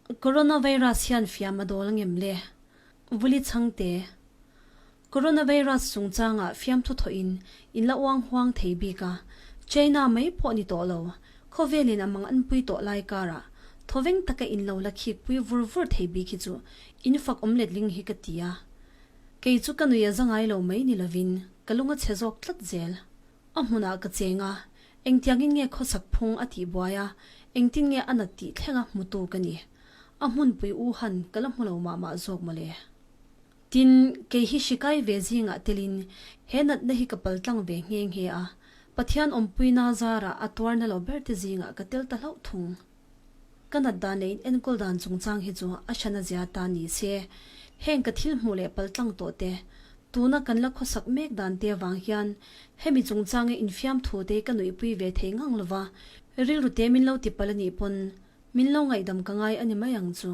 Coronavirus hian fiam a dawl angem le? Vuli chhangte, Coronavirus chungchangah fiamthu thawhin in la uang huang thei bik a, China mai pawh ni tawh lo, khawvelin a mang an pui tawh lai karah thawveng taka in lo la khik pui vur vur thei bik hi chu in fak awm letling hi ka ti a. Kei chu ka nui a za ngai lo mai ni lovin ka lung a chhe zawk tlat zel. A hmunah ka cheng a, engtiangin nge khawsak phung a tih buai a, engtin nge a nat tih thlenga hmutu ka ni. A hmunpui u han ka la hmu lo mah mah zawk mawle. Tin, kei hi hrikai ve zingah telin he natna hi ka paltlang ve nghe nghe a, Pathian awmpuina zarah a tuarna lo berte zingah ka tel ta hlauh thung. Ka nat dan leh in enkawl dan chungchang hi chu a hran a zia ta ni se, heng ka thil hmuh leh paltlang tawh te, tuna kan la khawsak mek dan te avang hian hemi chungchanga infiam thu te ka nuihpui ve thei ngang lova, rilru te min lo ti palh a nih pawn min lo ngaihdam ka ngai a ni mai ang chu.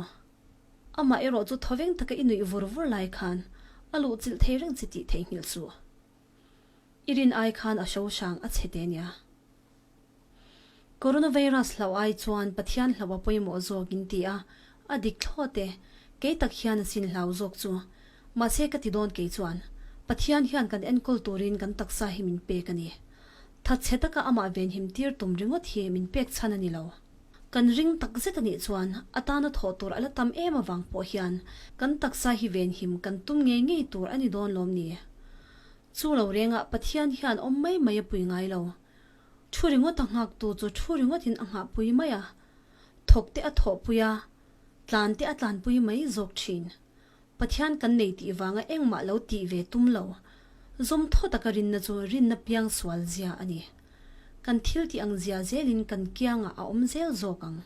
Amah erawh chu thawveng taka i nuih vur vur lai khan a luh chilh thei reng che tih theihnghilh suh. I rin ai khan a hrohrang a chhe te nia. Coronavirus hlauh ai chuan Pathian hlauh a pawimawh zawk in ti a, a dik thlawt e. Kei tak hian a sin hlau zawk chu. Mahse ka ti dawn kei chuan, Pathian hian kan enkawl turin kan taksa hi min pek a ni. Thatchhe taka amah venhim tir tum ringawt hi min pek chhan a ni lo. Kan ring tak zet a nih chuan a tana thawh tur a la tam em avang pawh hian kan taksa hi venhim kan tum ngei ngei tur a ni dawn lawm ni? Chu lo rengah Pathian hian awm mai mai a pui ngai lo. Thu ringawt a nghaktu chu thu ringawtin a nghahpui mai a, thawk te a thawhpui a, tlan te a tlanpui mai zawk thin. Pathian kan nei tih vanga engmah lo tih ve tum lo. Zawm thaw taka rinna chu rinna piang sual zia a ni. Kan thil tih ang zia zelin kan kiangah a awm zel zawk ang.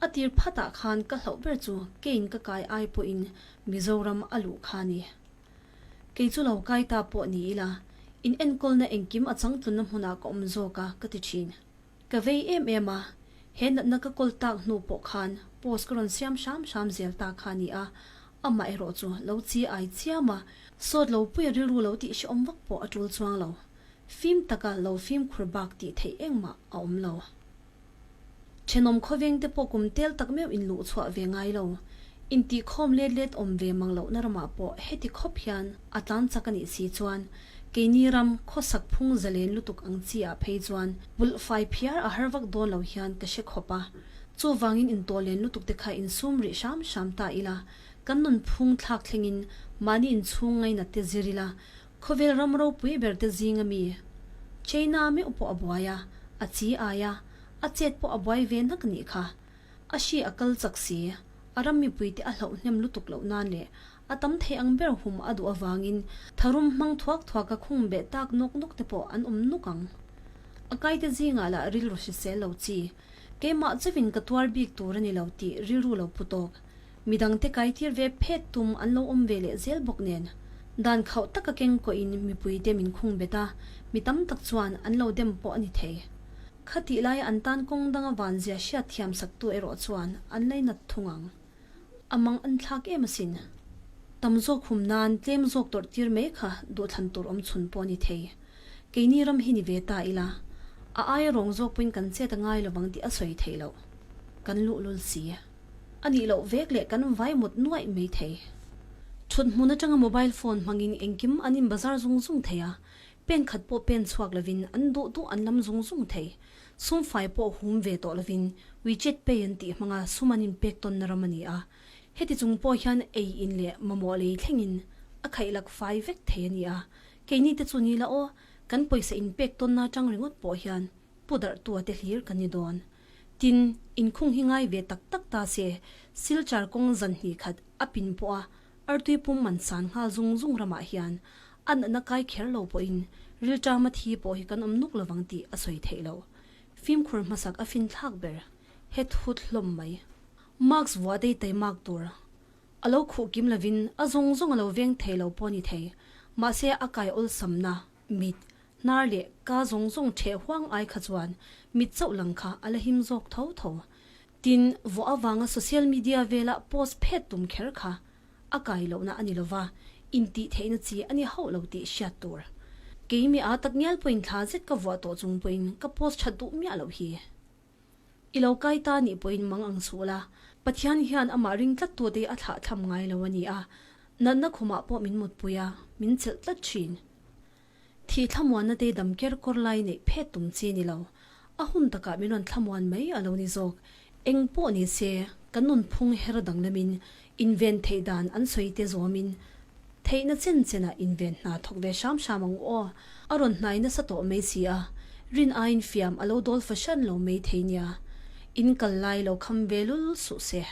A tir phatah khan ka hlauh ber chu kein ka kai ai pawhin Mizoram a luh kha a ni. Kei chu lo kai ta pawh ni ila, in enkawlna engkim a changtlunna hmunah ka awm zawk a ka ti thin. Ka vei em em a, he natna ka kawl tak hnu pawh khan post ka rawn siam hram hram zel ta kha a ni a, amah erawh chu lo chi ai chiam a, sawt lo puia rilru lo tih hrehawm vak pawh a tul chuang lo. Fim taka lo fimkhur bak tih theih engmah a awm lo. Thenawm khawveng te pawh kum tel tak meuh in luh chhuah ve ngai lo. Intihkhawm let let awm ve mang lohna ramah pawh heti khawp hian a tlan chak a nih si chuan keini ram khawsak phung zalen lutuk ang chi ah phei chuan pulh fai phiar a har vak dawn lo hian ka hre khawp a. Chuvangin intawh len lutuk te kha insum rih hram hram ta ila, kan nun phung thlak thlengin mahni inchhung ngainat te zir ila, Khawvel ram ropui ber te zing ami China meuh pawh a buai a, a chi ai a, a chet pawh a buai ve nak nih kha. A hri a kal chak si, a ram mipui te a hlauh hnem lutuk loh nan leh a tam thei ang ber hum a duh avangin tharum hmang thuak thuak a khung beh tak nawk nawk te pawh an awm nuk ang. A kaite zingah lah rilru hrisel lo chi, keimah chauhin ka tuar bik tur a ni lo tih rilru lo pu tawk. Midangte kaitir ve phet tum an lo awm ve leh zel bawk nen, dan khauh taka keng kawhin mipuite min khung bet a, mi tam tak chuan an lo dem pawh a ni thei. Khatih laia an tan kawng danga vanzia hriat thiam saktu erawh chuan an lainat thung ang. A mang an thlak em asin. Tam zawk hum nan tlem zawk tawrh tir mai kha duhthlan tur awm chhun pawh a ni thei. Keini ram hi ni ve ta ila, a aia rawng zawk pawhin kan chet a ngai lovang tih a sawi theih loh. Kan luhlul si. A nih loh vek leh kan vai mut nuaih mai thei. Thut hmun atanga mobile phone hmangin engkim an in bazar zung zung thei a, pen khat pawh pen chhuak lovin an duh duh an lam zung zung thei. Sum fai pawh hum ve tawh lovin WeChat Pay an tih hmanga sum an inpek tawnna ram a ni a. Heti chung pawh hian ei in leh mamawh lei thlengin a khaihlak fai vek thei a ni a. Keini te chu ni la aw, kan pawisa inpek tawnna atang ringawt pawh hian pu darh tua te hlir kan ni dawn. Tin, inkhung hi ngai ve tak tak ta se, Silchar kawng zan hnih khat a pin pawh a artui pum man san nghal zung zung ramah hian a natna kai kher lo pawhin rilṭama thi pawh hi kan awm nuk lovang tih a sawi theih loh. Fimkhur hmasak a fin thlak ber. Het hut hlawm mai. Mask vuah dei taimak tur a lo khuh kim lovin a zawng zawng a lo veng thei lo pawh a ni thei. Mahse a kai awlsamna mit Hnar leh ka zawng zawng ṭheh huang ai kha chuan mit chauh lang kha a la him zawk tho tho. Tin, vawh avanga social media vela post phet tum kher kha a kai lohna a ni lova, intih theihna chi a ni hauh lo tih hriat tur. Keimi a tak ngial pawhin thla zet ka vuah tawh chung pawhin ka post ṭhat duh miah loh hi. I lo kai ta nih pawhin mang ang chhuh la. Pathian hian amah ring tlat tute hi a thlah thlam ngai lo a ni a, natna khumah pawh min mutpui a, min chelh tlat thin. Thih thlamuanna te dam ker kawr lai neih phet tum chi ni lo. A hun takah min rawn thlamuan mai a lo ni zawk. Eng pawh ni se, kan nunphung her danglamin inven theih dan an sawi te zawmin theihna chen chenah inven hna thawk ve hram hram ang u aw. A rawn hnai nasa tawh mai si a, rin aiin fiam a lo dawl fahran lo mai thei nia. In kal lai lo kham ve lul suh se.